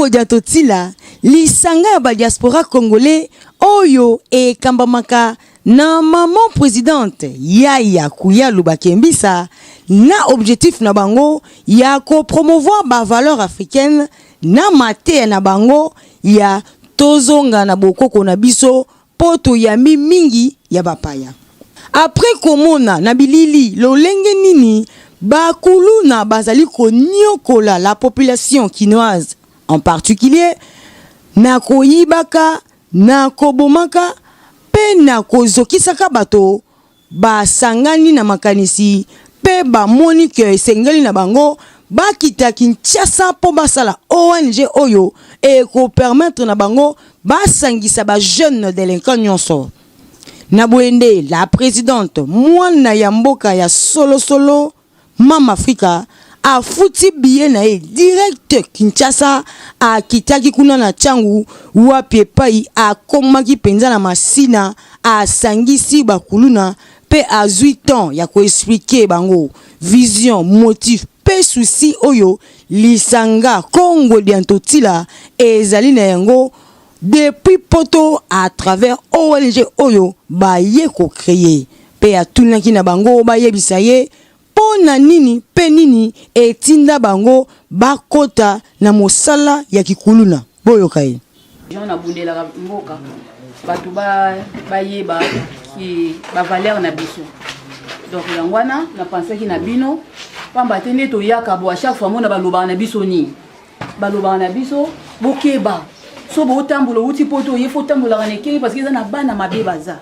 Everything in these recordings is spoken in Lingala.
Kongo dia Totila, lisanga ya ba diaspora congolais oyo ekambamaka na maman presidente Yaya Kuyalu Bakembisa na objectif na bango ya ko promouvoir ba valeurs africaines na mateya na bango ya tozonga na bokoko na biso mpo toyambi mingi ya bapaya. Après komona na bilili lolenge nini ba kuluna bazali koniokola la population kinoise en particulier na koyibaka, na kobomaka mpe na kozokisaka bato, basangani na makanisi mpe bamoni que esengeli na bango bakita Kinshasa mpo basala ong oyo eko permettre na bango basangisa ba jeunes delinquants nionso. Na boye nde la presidente mwana ya mboka ya solo solo Mama Afrika afuti billet na ye direct Kinshasa, akitaki kuna na Tshangu wapi epayi akomaki penza na Masina, asangisi ba kuluna pe azui temps ya ko expliquer bango vision, motif pe souci oyo lisanga Kongo dia Ntotila ezali na yango depuis poto à travers ong oyo baye ko creer. Pe atunaki na bango bayebisa ye mpo na nini mpe nini etinda bango bakota na mosala ya kikuluna. Boyoka ye. Jean nabundelaka mboka bato bayeba ki ba valeur na biso donc yango wana napansaki na bino pamba te nde toyaka bo a chaque fois mona balobaka na biso nini balobaka na biso bokeba so botambola outi poto oye fo otambolaka na ekenge parce que eza na bana mabe baza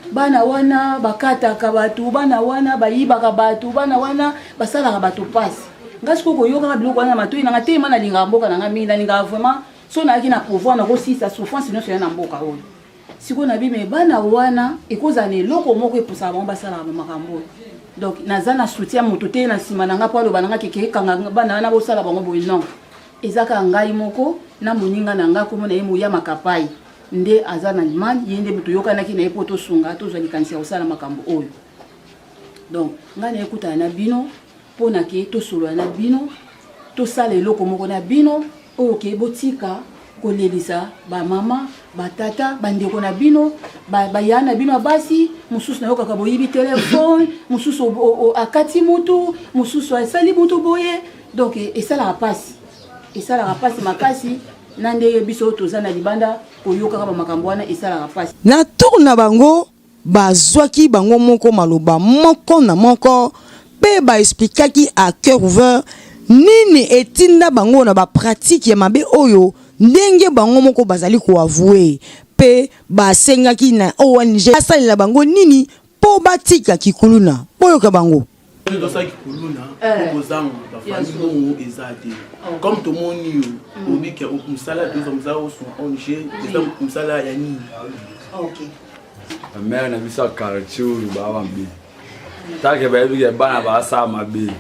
Bana wana bakataka bato, bana wana bayibaka bato, bana wana basalaka bato pasi. Nga sikoyo koyokaka biloko wana na matoyi na nga telema nalingaka mboka na nga mingi, nalingaka vraiment so nayaki na pouvoir nakosisa souffrance nyonso ya na mboka oyo. Sikoyo nabi me bana wana ekozala na eloko moko epusaka bango basalaka makambo oyo. Donc naza na soutien moto te na nsima na nga mpo aloba na nga keke ekanga bana wana bosala bango boye non. Eza kaka ngai moko na moninga na nga komona ye Muyama Kapayi. nde aza na Allemagne, ye nde toyokanaki na ye mpo tosunga tozwa likanisi ya kosala makambo oyo. Donc ngai naye kutana na bino mpo na ke tosolola na bino, tosala eloko moko na bino oyo ke botika kolelisa bamama batata bandeko na bino baya na bino ya basi mosusu nayokaka boyibi telefone mosusu akati mutu mosusu asali mutu boye donc esalaka mpasi esalaka mpasi makasi Na ndenge biso toza na libanda koyokaka ba makambo wana esalaka pasi. Na tour na bango, bazwaki bango moko maloba moko na moko mpe ba explikaki à coeur ouvert nini etinda bango na ba pratiques ya mabe oyo ndenge bango moko bazali ko avouer mpe basengaki na ong asalela bango nini mpo batika kikuluna. Boyoka bango. Tosala kikuluna po kozanga ba famille mbongo eza te comme tomoni yo olobi ke mosala tozwa mosala osunga ong eza mosala ya nini? Ba mère na biso ya quartier oyo baa mabe take bayebi ke bana basala mabe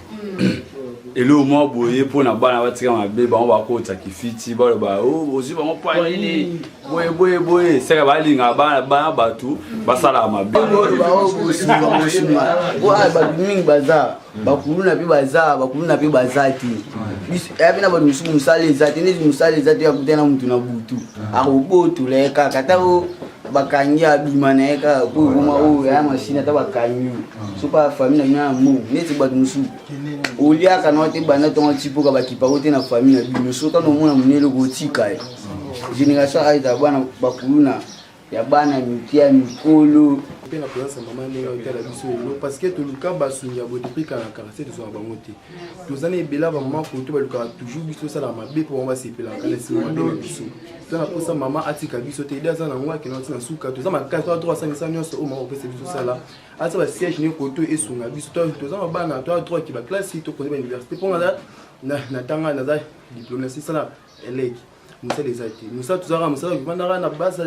eloko mwa boye mpo na bana batika mabe bango bakota kifiti baloba oh, ozwi bango mpo nini boye boye boye seka balingaka bana bana bato basalaka mabe bato mingi baza bakuluna mpe baza bakuluna mpe baza te ya mpe na bato mosusu mosala eza te neti mosala eza te akutana na motu na butu akobotola ye kaka ata bakangi abima na ye kaka po ekoma oyo ya mashine ata bakangi yo soki famille na bino ya mbongo neti bato mosusu oliaka na te banda ntongo tipoka bakipako te na famille na bino soki kaka omona monele okotika ye Generation age ya bana bakuluna ya bana mike ya mikolo mpe na présence ya mama ndenge otala biso lelo parce que toluka basungi ya boye depuis kala na quartier tozwaka bango te toza na ebele ya bamama koto balukaka toujours biso tosalaka mabe mpo bango basepelaka na nsima mabe na biso toza na mposa mama atika biso te ide aza nango akenda ntina suka toza makasi toza droit asangisa nyonso oyo mama kopesa biso sala atia basiège ne koto esunga biso toza na bana toza droit ke baklasi tokonde bauniversité mpo naza natanga naza diplôme nasisala eleki mosala eza te mosala tozalaka mosala kovandaka na base ya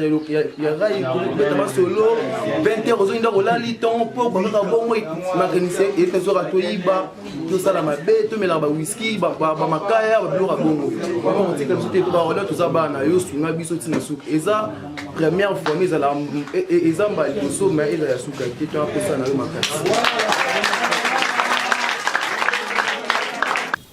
rai kobeta masolo 20 heures ozongi ndako olali ntongo poko kaka bongo makanisi etezoka toyiba tosala mabe tomelaka bawiski bamakaya babiloko ya bongo mama kotika biso te baola toza bana yo sunga biso ntina suka eza première fois mais ezala eza mbala liboso mais ezala ya suka te to aposa na yo makasi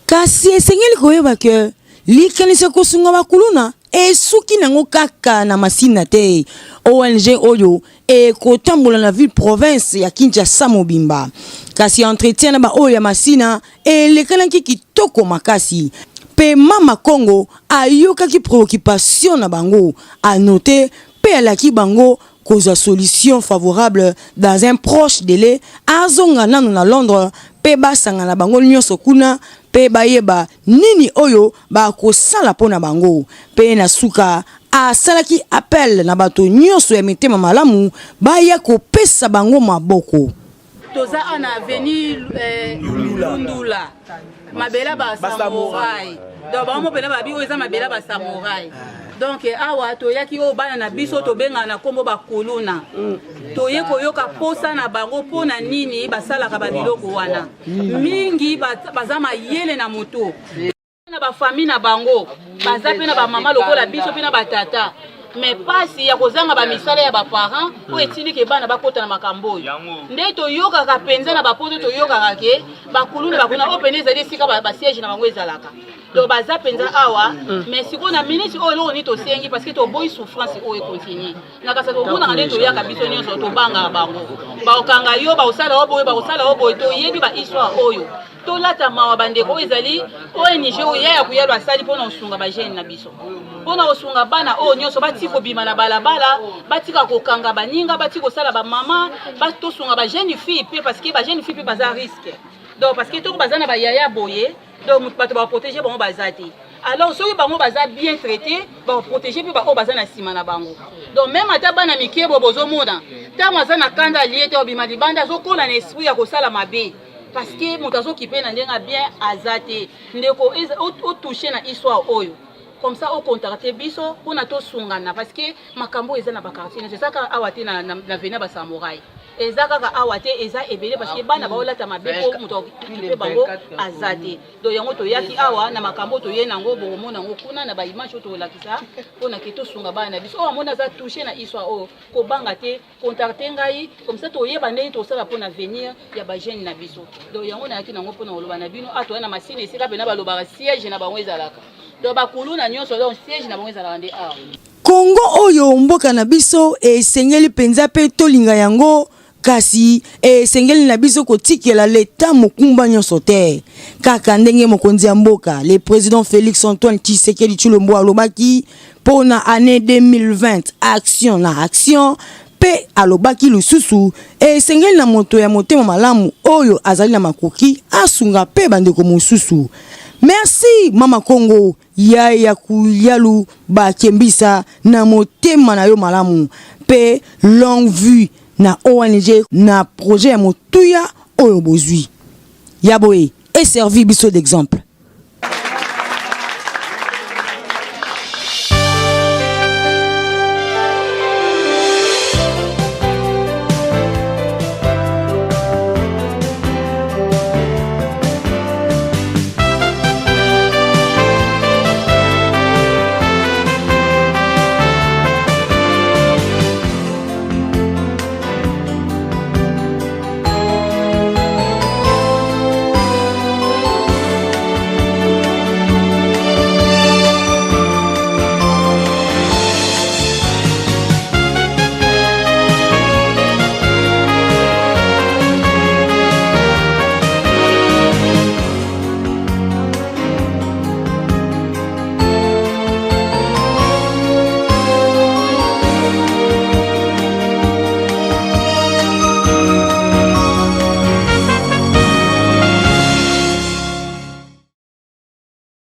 Kasi esengeli koyeba que. Likanisi ya kosunga bakuluna esuki nango kaka na Masina te. ONG oyo ekotambola na ville province ya Kinshasa mobimba. Kasi entretien na baoyo ya Masina elekanaki kitoko makasi. Pe Mama Kongo ayokaki preoccupation na bango, a noter pe alaki bango kozwa solution favorable dans un proche delai, azonga nanu na Londres pe basangana bango nionso kuna pe bayeba nini oyo bakosala mpo na bango. Pe na suka asalaki appel na bato nionso ya mitema malamu baya kopesa bango maboko. Toza awa na avenue eh, Lundula, mabele ya ba samouraï. Donc bango moko mpena babi oyo eza mabele ya ba samouraï. Donc awa toyaki oyo bana na biso tobengaka na nkombo bakuluna, toye koyoka posa na bango mpo na nini basalaka babiloko wana. Mingi baza mayele na moto na bafamille na bango, baza mpe na bamama lokola biso mpe na batata, me pasi ya kozanga bamisala ya baparent oyo etindiki bana bakota na makambo oyo. Nde toyokaka mpenza na bapoto, toyokaka ke bakuluna bakuna oyo mpenza ezali esika basiège na bango ezalaka. Donc baza mpenza awa. Mais sikoyo na minute oyo, eloko nini tosengi? Parce que toboyi souffrance oyo econtinue na kasa. Tomonaka nde toyaka biso nyonso, tobangaka bango, bakokanga yo, bakosala yo boye, bakosala yo boye. Toyebi bahistoire oyo, tolata mawa. Bandeko, oyo ezali ONG oyo Yaya Kuyalo asali mpona kosunga bajeune na biso, mpona kosunga bana oyo nyonso batika kobima na balabala, batika kokanga baninga, batika kosala bamama. Tosunga bajeune fille mpe, parce que bajeune fille mpe baza risque. Donc parce que toko baza na bayaya boye, donc bato baprotege bango baza te. Alors soki bango baza bien traité, baprotege mpe baoyo baza na nsima na bango. Donc même ata bana mike bo bozomona, ntango aza na kanda, alie te, obima libanda, azokola na esprit ya kosala mabe, parce que moto azokipe na ndenge bien aza te. Ndeko, otouche na histoire oyo, comme ça ocontacte biso mpona tosungana, parce que makambo oyo eza na baquartier nyonso, eza kaka awa te na avenue basamouraï, eza kaka awa te, eza ebele, parce que bana baolata mabe mpo moto akipe bango aza te. Donc yango toyaki awa na makambo toye nango, bokomona yango kuna na baimage oyo tokolakisa, mpona ke tosunga bana na biso. Oyo amoni aza touche na histoire oyo, kobanga te, contacte ngai, comme ça toyeba ndenge tosala mpona avenir ya bajeune na biso. Donc yango nayaki nango mpona koloba na bino. A toya na Masina, esika mpena balobaka siège na bango ezalaka. Donc bakuluna nyonso, donc siège na bango ezalaka nde awa. Kongo oyo mboka na biso, esengeli mpenza mpe tolinga yango, kasi esengeli na biso kotikela leta mokumba nyonso te. Kaka ndenge mokonzi ya mboka, le président Félix Antoine Tshisekedi Tshilombo, alobaki mpo na année 2020, action na action. Mpe alobaki lisusu esengeli na moto ya motema malamu oyo azali na makoki asunga mpe bandeko mosusu. Merci Mama Kongo, Yaya Kuyalu Bakembisa, na motema na yo malamu mpe longue vue na ONG na projet ya motuya oyo bozwi ya boye eservi biso d'exemple.